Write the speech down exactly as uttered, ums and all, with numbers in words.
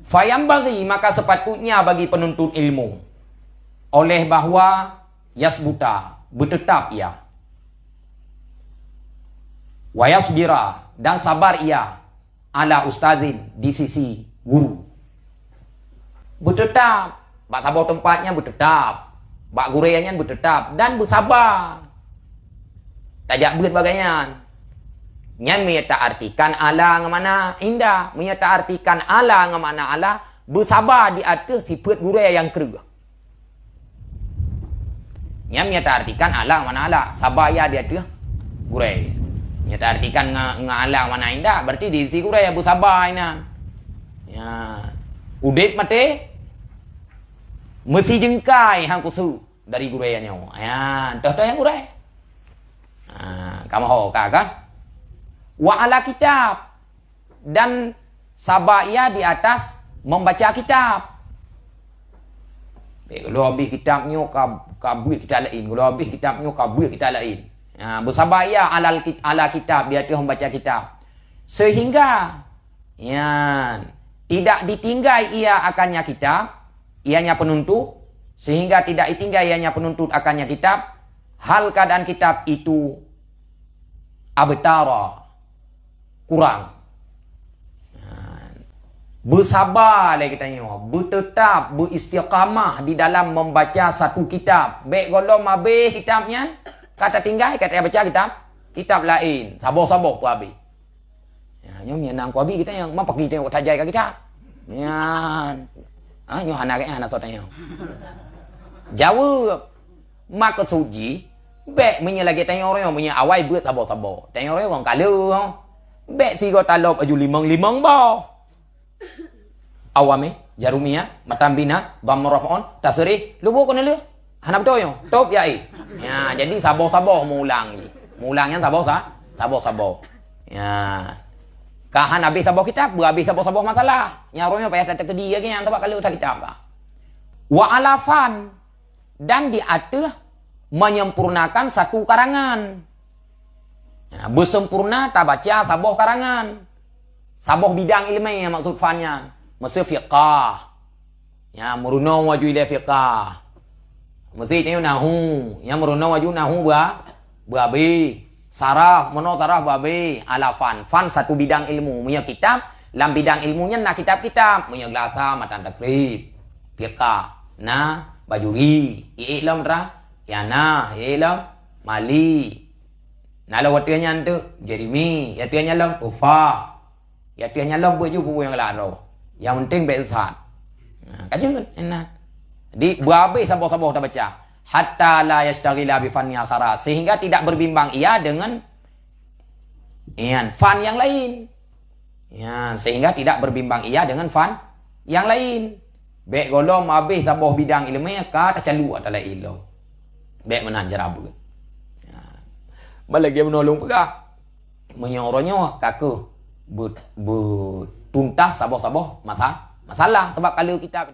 Fayambaghi, maka sepatutnya bagi penuntut ilmu, oleh bahwa yasbuta, beuteutap ia, wa yasbira, dan sabar ia, ala ustazin, di sisi guru. Beuteutap, bak saboh teumpat nyan beuteutap, bak gurée nyan beuteutap, dan beusaba. Tajak beuet bagai nyan. Nyan meunyoe taartikan ala ngon makna inda. Meunyoe taartikan ala ngon makna ala, beusaba di ateueh sifeuet gurée nyang kreueh. Nyan meunyoe taartikan ala ngon makna ala, saba ia di ateueh gurée. Meunyoe taartikan ngon, ngon ala ngon makna inda, berarti di sisi gurée beusaba inan. Ya. Udeb maté, meusijeungkai han kuseuek dari gurée nyoe. Ya, toh-toh nyang gurée. Ha, kamoe ho ka, kan? Wa ala kitab, dan saba ia di atas membaca kitab. Bèk, geulo abéh kitab nyoe ka, ka beuet kitab laén, geulo abéh kitab nyoe ka beuet kitab laén. Ha, beusaba ia alal kit-, ala kitab, di ateueh membaca kitab. Sehingga, nyan, tidak ditinggai ia akannya kitab, ianya penuntut, sehingga tidak ditinggai ianya penuntut akannya kitab, hal keadaan kitab itu abtara, kurang. Beusaba lé geutanyoe, beuteutap, beuistiqamah di dalam membaca satu kitab. Bèk gohlom abéh kitab nyan, ka tatinggai, ka tabaca kitab, kitab laén, saboh-saboh peuabéh. Ya, nyoe meunyoe na keu abéh geutanyoe, ma pagi tanyoe tajai ka kitab. Nyan. Ha, nyoe hana, hana soe tanyoe. Jaweueb. Maksud jih, bèk meunyoe lagèe tanyoe uroe nyoe, meunyoe awai beuet saboh-saboh. Tanyoe uroe nyoe kon ka lheueh. Bèk sigoe talop aju limong-limong boh. Awamé, jarumiyah, matan binah, dhammur raf'un, tasrif, lubuk keuneulheueh. Hana beutôi nyoe. Top ya, eh. Ya, jadi saboh-saboh meulang jih. Meulang nyan saboh sa-, saboh-saboh. Ya. Ka han abéh saboh kitab, beuabéh saboh-saboh masalah. Nyang uroe nyoe payah takeudi lagèe nyan, sabab ka lheueh that kitab ka. Wa ala fan, dan di ateueh menyempurnakan satu karangan. Ya, beuseumpurna tabaca saboh karangan. Saboh bidang ileumèe maksud fan nyan. Miseu fiqah. Ya, meurunoe aju ilèe fiqah. Miseu tanyoe nahu. Ya, meurunoe aju nahu beu-, beuabéh. Saraf, meurunoe saraf beuabéh. Ala fan. Fan satu bidang ilmu. Meunyoe kitab, lam bidang ilmu nyan na kitab-kitab. Meunyoe geulasa, matan takrib. Fiqah. Na, bajuri. Iék lom tra. Ianah. Iék lom. Mali. Na lom watèe nyan teuk, Jerimi, ya watèe nyan lom, Tufa. Ya watèe nyan lom, beuet ju peue nyang lam droe. Nyang penting bèk sesat. Nah, ka jeuet, enak. Jadi, beuabéh saboh-saboh tabaca. Hatta la yashtaghala bi fannin akhara. Sehingga tidak berbimbang ia dengan, ian, fan yang lain. Ya, sehingga tidak berbimbang ia dengan fan yang lain. Bèk gohlom abéh saboh bidang ileumèe ka tacaluk ata laén lom. Bèk meunan cara beuet. Ya. Ban lagèe bunoe lôn peugah. Meunyoe uroe nyoe ka keuh be-, beutuntas saboh-saboh masa-, masalah sabab ka lheueh kitab.